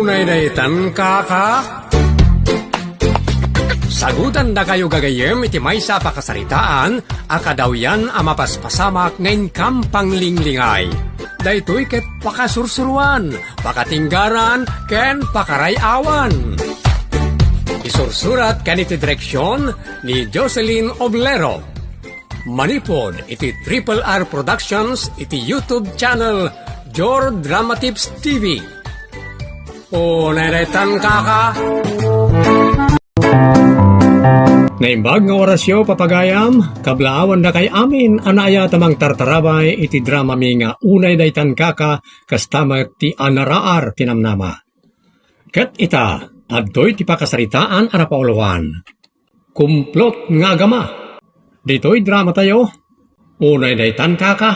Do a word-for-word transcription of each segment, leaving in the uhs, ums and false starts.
Unay daytan, kaka? Sagutandakayo gagayyem iti maysa a pakasaritaan a kadawyan a mapaspasamak nga inkam panglinglingay. Daytoy ket pakasursuruan, pakatinggaran, ken pakaray-awan. Isursurat ken iti direksyon ni Jocelyn Oblero. Manipud iti Triple R Productions iti YouTube channel Jor Drama Tips T V. Unay daytan, kaka? Naimbag nga orasyo, papagayam, kablaawandakay amin a naayat a mangtartarabay iti dramami nga Unay daytan, kaka, kasta met ti Anaraar ti namnama. Ket ita, adtoy ti pakasaritaan a napauluan. Kumplot nga agama. Ditoy dramatayo, unay daytan, kaka.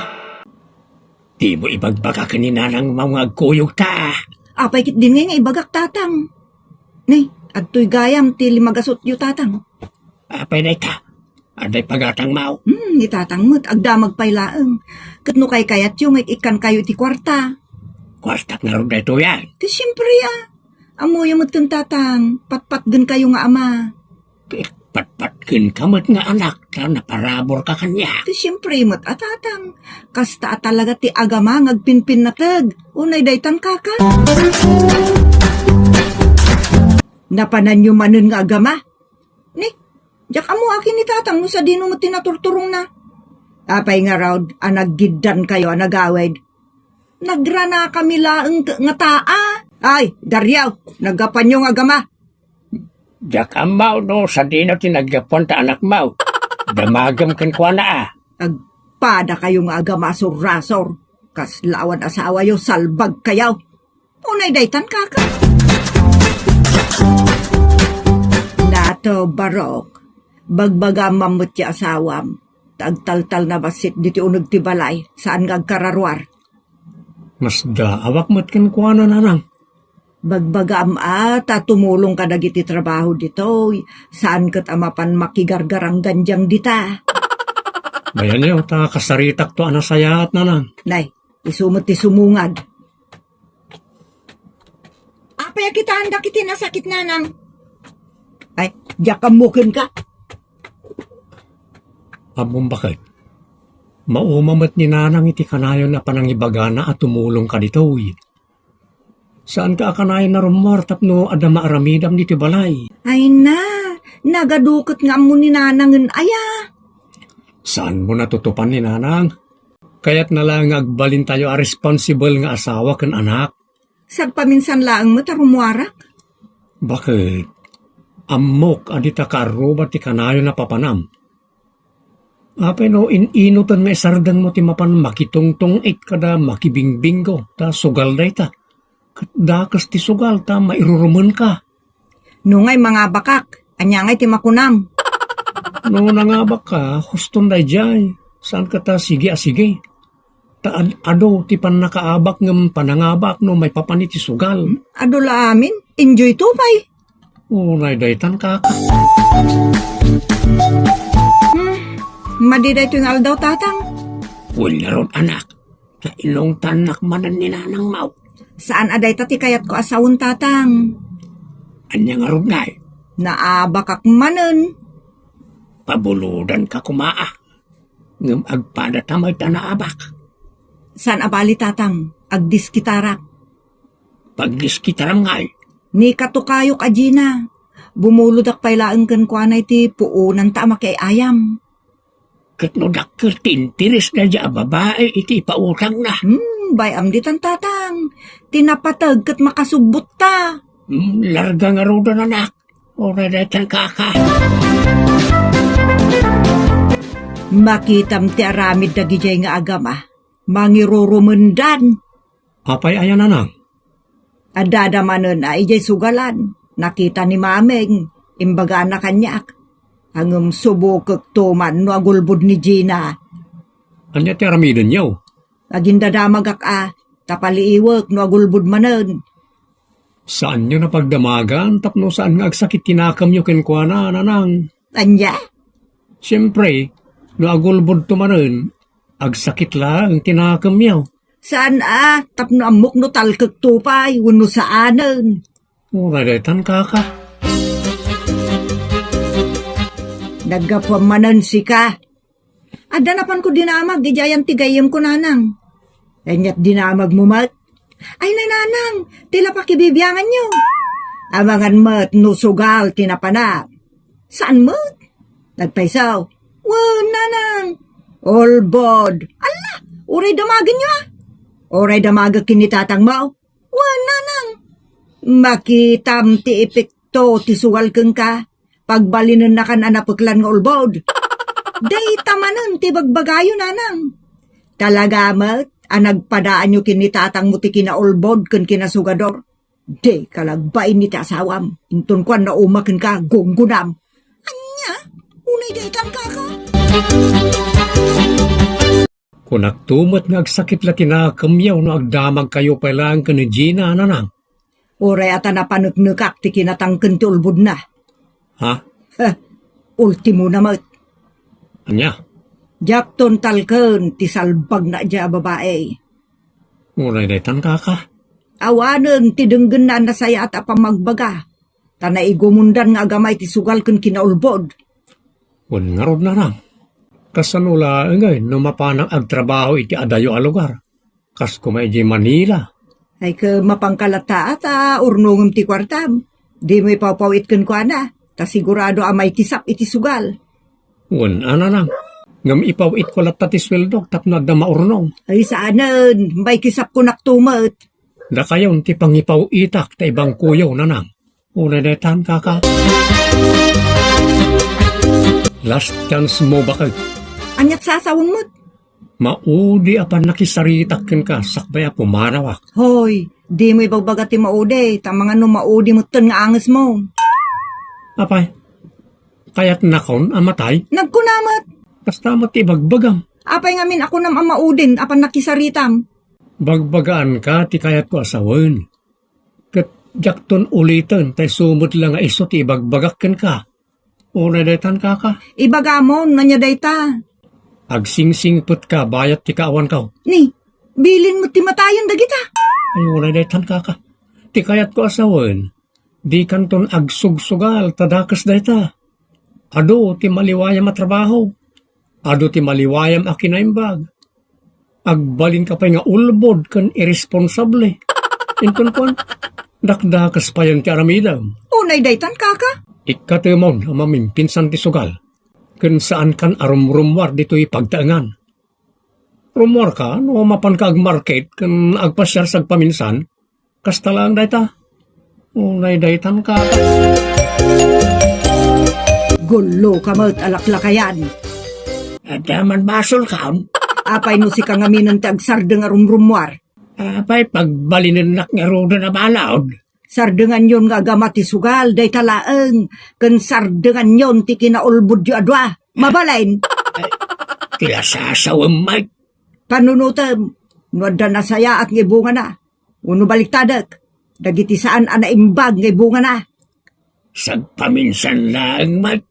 Dimo ibagbaga ken ni nanangmo nga agkuyogta. Apay ket dine nga ibagak, tatang? Ne, adtoy gayam ti limagasutyo, tatang. Apay dayta? Adda ipagatangmo? Hmm, ni tatang met, agdamag pay laeng. Ket no kaykayatyo nga ik-ikkankayo iti kuarta. Kuartak ngarud daytoy, ay? Ket siempre, a. Ammoyo met ken tatang, patpatgenkayo nga ama. Patpatgenka met nga anak, ta naparaburka kaniak. Ti siempre met a, tatang. Kasta a talaga ti agama nga agpinpinnateg. Unay daytan, kaka. Napananyo manen nga agama? Ni, diak ammo akin ni tatang no sadino met ti naturturongna. Apay ngarud a naggiddankayo a nagawid? Nagranakami laeng ket ngata a. Ay, Dario, naggapuanyo nga agama. Diak ammo no sadino ti naggapuan ta anakmo. Damagem kenkuana a. Agpadakayo nga agama a surrasor. Kasla awan asawayo, salbagkayo. Unay daytan, kaka. Nato, Barok. Bagbagam met ti asawam. Ta agtaltalna bassit ditoy uneg ti balay, saan nga agkararuar. Masdaawak met kenkuana, nanang. Bagbagam a, ta tumulong kadagiti trabaho ditoy, saan ket a mapan makigargaranggandiang dita. Bayanyo, ta kasaritakto a nasayaat, nanang. Nay, isu met ti sumungad. Apay a kitaendak iti nasakit, nanang? Ay, diak ammo kenka. Ammom baket. Mauma met ni nanang iti kanayon a panangibagana a tumulongka ditoy. Saanka a kanayon a rummuar tapno adda maaramidam ditoy balay. Ay na, nagadu ket nga ammo ni nanangen aya. Saanmo natutupan ni nanang? Kayatna laeng nga agbalintayo a responsible nga asawa ken anak. Sagpaminsan laeng met a rummuarak. Baket, ammok a dita kaarruba ti kanayon a papanam. Apay no in-inutan nga isardengmo ti mapan makitungtung-it kada makibingbinggo, ta sugal dayta. Ket dakes ti sugal ta mairurumenka. No ngay mangabakak, ania ngay ti makunam? No nangabakka, huston daydiay. Saanka ta sige a sige. Ta ad-, adu ti pannakaabak ngem panangabak no maipapan iti sugal. Adu la amin, enjoy to pay. Unay daytan, kaka. Hmm, madi daytoy nga aldaw, tatang. Wen ngarud, anak. Ta inungtannak manen ni nanangmo. Saan a dayta ti kayatko a sawen, tatang. Ania ngarud ngay? Naabakak manen. Pabulodanka koma a. Ngem agpada ta mayta naabak. Saan a bali, tatang. Agdiskitarak. Pagdiskitaram ngay? Ni katukayok a Gina. Bumulodak pay laeng kenkuana iti puonanta a makiay-ayam. Ket no dakkel ti interes daydiay a babai iti ipautangna. Hmm, bay-am ditan, tatang. Ti napateg ket makasubbot ta. Hmm, larga ngaruden, anak. Uray daytan, kaka. Makitam ti aramid dagidiay nga agama. Mangirurumendan. Apay aya, nanang? Addada manen a idiay sugalan, nakita ni Mameng, imbagana kaniak. Ngem subokekto man no agulbod ni Gina. Ania ti aramidenyo? Agindadamagak a, ta paliiwek no agulbod manen. Saanyo napagdamagan tapno saan nga agsakit ti nakemyo kenkuana, nanang? Ania? Siempre, no agulbodto manen, agsakit laeng ti nakemyo. Saan a, tapno ammok no talkekto pay wenno saanen. Uray daytan, kaka. Naggapuam manen sika. Adda napanko dinamag idiay ayan ti gayyemko, nanang. Aniat dinamagmo met? Ay, nanang, ti la pakibibianganyo. Amangan met no sugal ti napanak. Saan met? Nagpayso. Wen, nanang. Ulbod. Alla, uray damagenyo, a. Uray damagek ken ni tatangmo. Wen, nanang. Makitam ti epekto ti sugal kenka. Pagbalinennakan a napeklan nga ulbod. Dayta manen ti bagbagayo, nanang. Talaga met a nagpadaanyo ken ni tatangmo ti kinaulbod ken kinasugador. Dika la agbain iti asawam. Inton kuan, nauma kenka, gunggonam. Ania? Unay daytan, kaka? Kunakto met nga agsakit la ti nakemyo no agdamagkayo pay laeng ken ni Gina, nanang. Uray a ta napaneknekak ti kinatangken ti ulbodna. Ha? Heh, ultimona met. Ania? Diakton talken ti salbagna idiay a babai. Uray daytan, kaka. Awanen ti denggenna a nasayaat a pammagbaga, ta naigumondan nga agamay ti sugal ken kinaulbod. Wen ngarud, nanang. Kasano laengen no mapanak agtrabaho iti adayo a lugar? Kas koma idiay Manila. Ay, ket mapanka latta a ta urnongem ti kuartam. Dimo ipawpaw-it kenkuana, ta sigurado a maikisap iti sugal. Wen a, nanang. Ngem ipaw-itko latta ti sueldok tapno adda maurnong. Ay, saanen, maikisapkonakto met. Dakayon ti pangipaw-itak ta ibangkoyo, nanang. Unay daytan, kaka. Last chance mo, baket. Aniat sasawem met? Maudi a pannakisaritak kenka sakbay a pumanawak. Hoy, dimo ibagbaga ti maudi, ta amangan no maudi metten nga angesmo. Apay, kayatnakon a matay? Nagkuna met. Kasta met ti ibagbagam. Apay ngamin a kunam a maudin a pannakisaritam? Bagbagaanka ti kayatko a sawen. Ket diakton uliten ta isu met la nga isu ti ibagbagak kenka. Unay daytan, kaka. Ibagamon, ania dayta? Agsingsingpetka bayat ti kaawanko. Ni, bilin met ti matayen dagita. Ay, unay daytan, kaka. Ti kayatko a sawen, dikanton agsugsugal ta dakes dayta. Adu ti maliwayam a trabaho. Adu ti maliwayam a kinaimbag. Agbalinka pay nga ulbod ken irresponsable. Inton kuan, dakdakes payen ti aramidem. Unay daytan, kaka? Ikkatemon a mamimpinsan ti sugal, ken saankan a rumrummuar ditoy pagtaengan. Rummuarka no mapanka agmarket ken agpasiar sagpaminsan, Kasta laeng dayta. Unay daytan, kaka. Gulloka met a laklakayan. Adda man basolkan? Apay no sika ngaminen ti agsardeng a rumrummuar? Apay pagbalinennak ngaruden a balaod? Sardenganyon nga agama ti sugal, dayta laeng, ken sardenganyon ti kinaulbodyo a dua. Mabalin? Ay, ti la sasawem, Mike. Panunotem, no adda nasayaat nga ibungana. Wenno baliktadek, dagiti saan a naimbag nga ibungana. Sagpaminsan laeng met.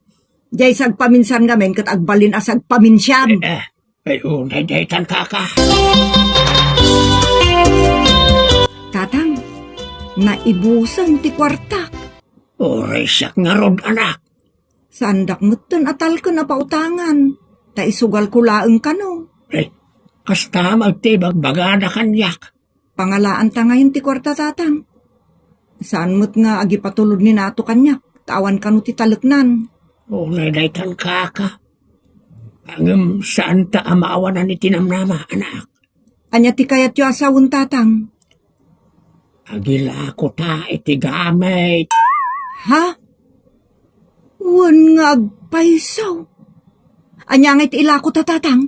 Diay sagpaminsan ngamin ket agbalin a sagpaminsiam. Eh, eh, ay, unay daytan, kaka. Tatang, naibuseng ti kuartak. Uray siak ngarud, anak. Saandak metten a talken a pautangan, ta isugalko laeng kano. Eh, kasta met ti ibagbagada kaniak. Pangalaanta ngayon ti kuarta, Tatang. Saan met nga agipatulod ni Nato kaniak, ta awan kano ti taleknan. Unay daytan, kaka. Ngem saanta a maawanan iti namnama, anak. Ania ti kayatyo a sawen, Tatang? Agilako ta iti gamit. Ha? Wen nga agpayso. Ania nga iti ilako ta, Tatang?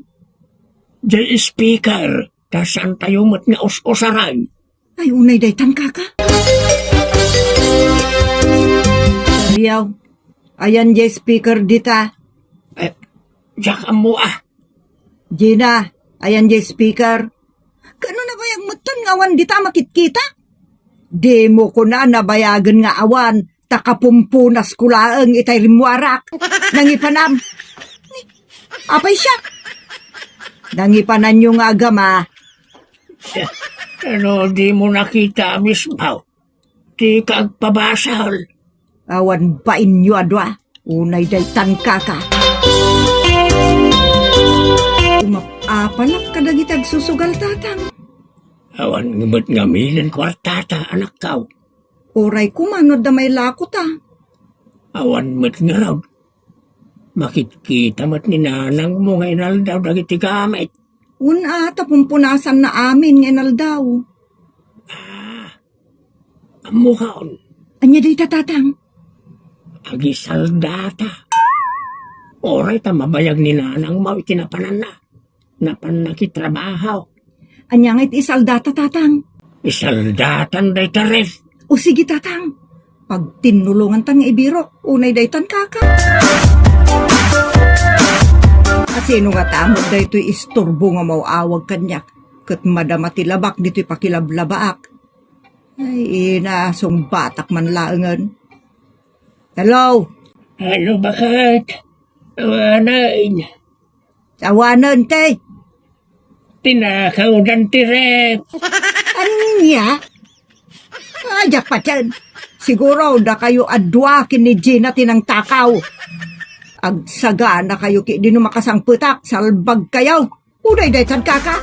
Jay speaker, ta saantayo met nga us-usaren. Ay, unay daytan, kaka. Riyaw, ayan jay speaker dita. Eh, diak ammo, ah. Gina, ayan jay speaker. Kano nabayag metten nga awan dita makitkita? Dimo kuna nabayagen nga awan, ta kapumpunasko laeng itay rimmuarak. Nangipanam. Apay siak? Nangipananyo nga agama. No dimo nakita a misbaw, dika agpabasol. Awan bainyo a dua, unay daytan kaka. Umap-apanak kadagiti agsusugal, tatang. Awan met ngamin kuartata, anakko. Uray koma no adda mailakota. Awan met ngarud. Makitkita met ni nanangmo nga inaldaw dagiti gamit. Wen a, ta pumpunasanna amin nga inaldaw. Ah, ammokon. Ania dayta, tatang? Agisaldata. Uray ta mabayag ni nanangmo iti napananna. Napanna iti trabaho. Ania nga iti isaldata, tatang? Isaldatan dayta ref. O sige, tatang. Pagtinnulongantan nga ibirok, unay daytan kaka. Asino nga tamod daytoy isturbo nga maw-awag kaniak? Ket madama ti labak ditoy pakilablabaak. Ay, ina, sungbatak man laengen. Hello? Hello, baket? Awanen. Awanen, te. Tinakawdan ti ref. Ania? Ajak paten. Siguro, dakayo a dua ken ni Gina ti nangtakaw. Agsaganakayo ket di no makasangpetak, salbagkayo. Uray daytan kaka.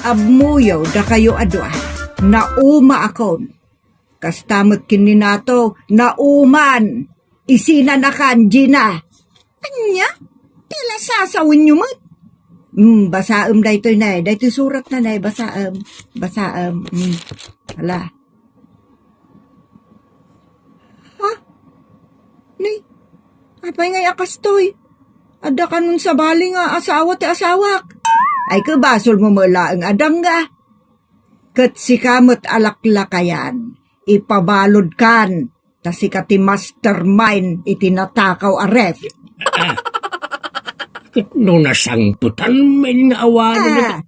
Ammoyo, dakayo a dua. Naumaakon. Kasta met ken ni Nato, nauman. Isinanakan, Gina. Ania? Ti la sasawenyo met. Hmm, basaem daytoy, nay. Daytoy suratna, nay. Basaem. Basaem. Hmm. Hala. Ha? Ni, apay ngay a kastoy? Adda kanon sabali nga asawa ti asawak. Ay, kabasolmo met laeng a dangga. Ket sika met a laklakayan, ipabaludkan, ta sika ti mastermind iti natakaw a ref. Ah, ket no nasangpetan met nga awanen. Ah.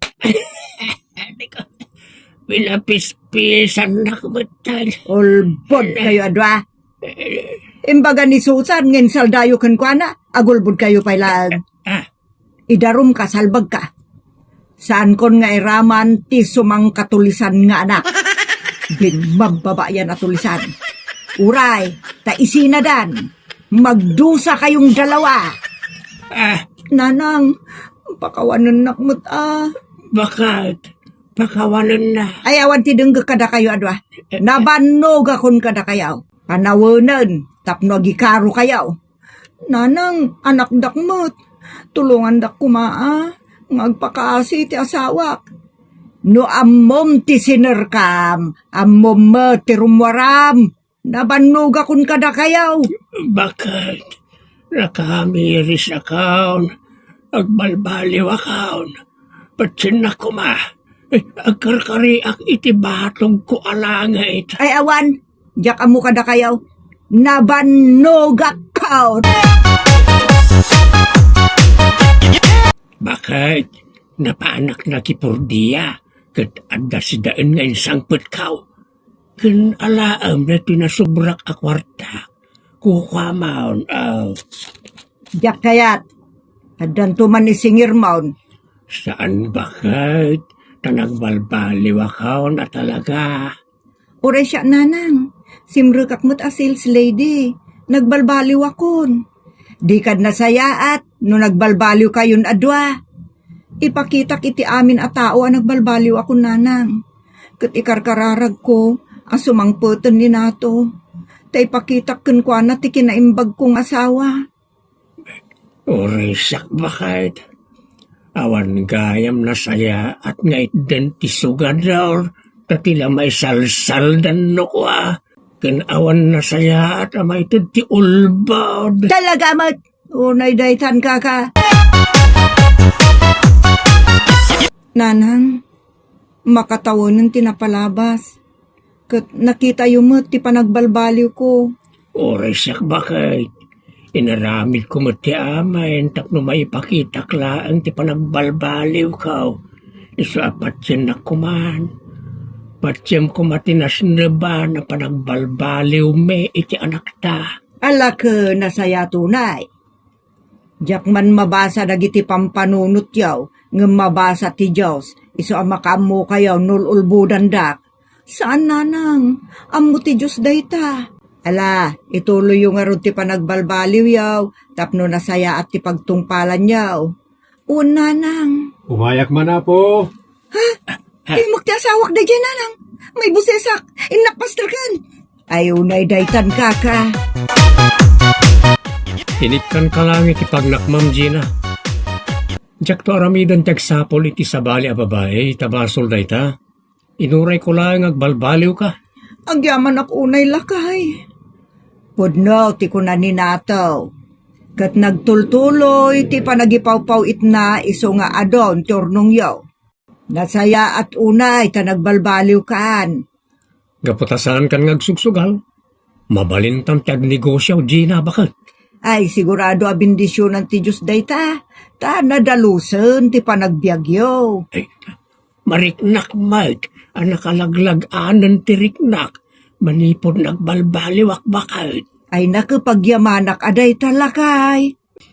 Pinapispisannak met tayo. Ulbod kayo a dua. Imbaga ni Susan nga insaldayo kenkuana, agulbod kayo pay laeng. Ah. Idarumka, salbagka. Saankon nga iraman ti sumangkatulisan nga anak. Din mabbabayan a tulisan. Uray, ta isinadan, magdusa kayong dalawa. Ah. Nanang, pakawanennak met a. Baket? Pakawanenna. Ay, awan ti denggek kadakayo a dua. Nabannogakon kadakayo. Panawenen tapno agikarokayo. Nanang, anakdak met. Tulongandak koma a nga agpakaasi ti asawak. No ammom ti sinerkam, ammom met ti rummuaram. Nabannogakon kadakayo. Baket? Nakamirisakon, agbalbaliwakon. Patiennak koma. Eh, agkarkariak iti batogko a langit. Ay, awan. Diak ammo kadakayo. Nabannogakkon. Baket? Napaanaknak ipurdia, ket adda sidaen nga insangpetko. Ken alaem daytoy nasobrak a kuarta. Kukuamon, ah. Diak kayat. Addanto man isingirmon. Saan baket, ta nagbalbaliwakon a talaga. Uray siak, nanang. Simrekak met a sales lady. Nagbalbaliwakon. Dika nasayaat no nagbalbaliwkayon a dua. Ipakitak iti amin a tao a nagbalbaliwakon, nanang. Ket ikarkararagko a sumangpeten ni Nato. Ta ipakitak kenkuana ti kinaimbagko nga asawa. Uray siak, baket. Awan gayam nasayaat nga itden ti sugador, ta ti la maisalsaldan no kua. Ken awan nasayaat a maited ti ulbod. Talaga met! Unay daytan, kaka. Nanang, makatawenen ti napalabas. Ket nakitayo met ti panagbalbaliwko. Uray siak, baket. Inaramidko met ti amin tapno maipakitak laeng ti panagbalbaliwko. Isu a patiennak koman. Patiem koma ti nasneban a panagbalbaliwmi iti anakta. Ala ket nasayaat unay. Diak man mabasa dagiti pampanunotyo Ngem mabasa ti Dios, isu a makaammokayo no ul-ulbodandak. Saan, nanang. Ammo ti Dios dayta. Ala, ituloyyo ngarud ti panagbalbaliwyo tapno nasayaat ti pagtungpalanyo. Wen, nanang. Umayak man, apo. Ha? Immok ti asawak daydiay, nanang. Maibusesak. Innak pasterken. Ay, unay daytan, kaka. Inikkanka laeng iti pagnakmam, Gina. Diakto aramiden ti agsapul iti sabali a babai, ta basol dayta. Inurayko laeng agbalbaliwka. Agyamanak unay, lakay. Pudno ti kuna ni Nato. Ket nagtultuloy ti panagipawpaw-itna isu nga adun ti urnongyo. Nasayaat unay ta nagbalbaliwkan. Gapu ta saankan nga agsugsugal, mabalintan ti agnegosio, Gina, baket. Ay, sigurado a bendisionan ti Dios dayta, ta nadalusen ti panagbiagyo. Ay, mariknak met a nakalaglag-anen ti riknak manipud nagbalbaliwak, baket. Ay, nakipagyamanak a dayta, lakay.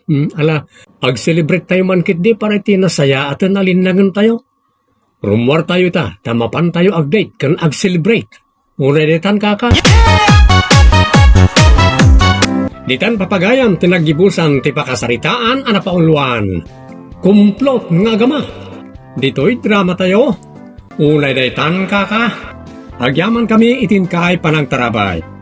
Hmm, ala, ag-celebrate tayo man ketdi para iti nasayaaten a linnangen tayo. Rummuar tayo ita, ta mapan tayo ag-date ken ag-celebrate. Unay daytan, kaka. Ditan papagayam ti naggibusan ti pakasaritaan a napauluan. Kumplot nga agama. Ditoy drama tayo. Unay daytan, kaka. Agyaman kami iti inkay panagtarabay.